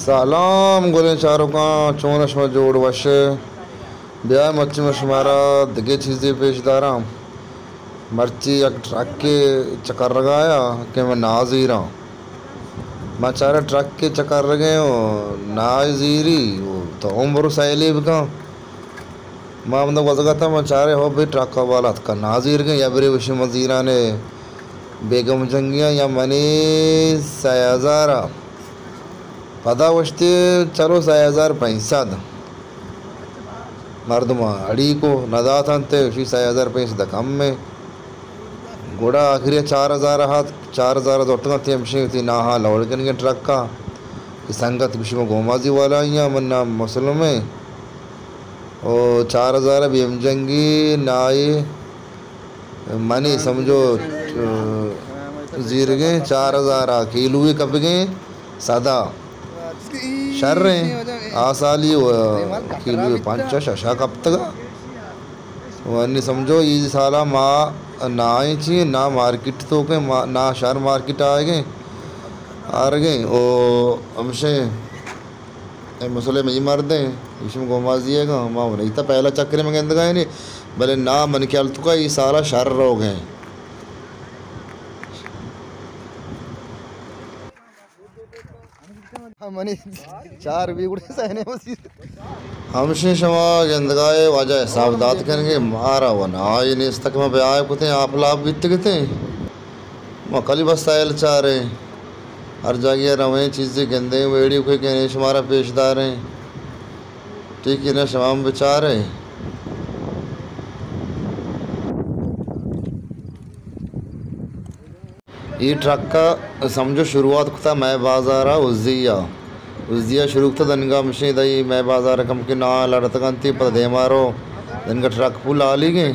سلام گلیں چاروکاں، چون شما جوڑ وش؟ بیا مرچی من شمارا دگہ چیزے پیش داراں۔ مرچی یک ٹرکے چکرگایا کہ من نازیراں۔ من چارے ٹرکے چکرگیں و نازیری و تو عمر سیلی بکن۔ ما ہمدا گوزگا تھا، من چارے ہو بھئی ٹرک والا اتکا نازیرگیں، یا برے وشی من زیرانے بیگم جنگیاں یا منی سئے ہزارا۔ پدا گوشتی چلو سئے ہزار پنچ سد۔ مردماں اڑیکو نداتنت، اشی سئے ہزار پنچ سد کم ایں۔ گڑا آخری چار ہزار ہات، چار ہزار زرتگاں، تی ہمشی تی ناہا لوڑ کنگیں ٹرکا۔ کہ سنگت گوشی من گومازی والا آیاں، من نام مسلم ایں۔ او چار ہزار بیگم جنگی نائی منی سمجھو، زیرگیں چار ہزار کیلوی کپگیں سدا۔ شریں آ سالی و کیلوی پنچ شش کپتگا۔ و انی سمجھو ای سالا ما نہ آئیں چی، نہ مارکیٹ توکیں، ما نہ شہر مارکیٹ آئیگیں آرگیں۔ او ہمشیں اے مسلم ای مردیں، ایشم گومازی ہے گا، ما نہیں تا پہلا چکرے میں گندگا ہے نہیں، بلے نہ من خیال تو کا ای سالا شہر روگ ہیں۔ منی چار بی گڑے سہنے وزیر۔ ہمشیں شما گندگائے واجہ حساب دات کنگے، مارا و نہ آئی نیست کہ ما بیائے کتیں، آپ لاپ بیت کتیں۔ ما کلی بس سیل چاریں، ہر جاگہ رویں، چیزے گندیں، ویڈیو کے گندیں، شمارا پیش داریں۔ ٹھیک ہے نا، شما ہم بچارے۔ ای ٹرک ء سمجھو شروعات کتا مئے بازار ء ازدی ء۔ ازدی ء شروع کتا، دنگا مشین دئی مئے بازار ء کم کہ نا لڑتگ انتی، پدا دیما رو دنگا ٹرک پول آلیگیں۔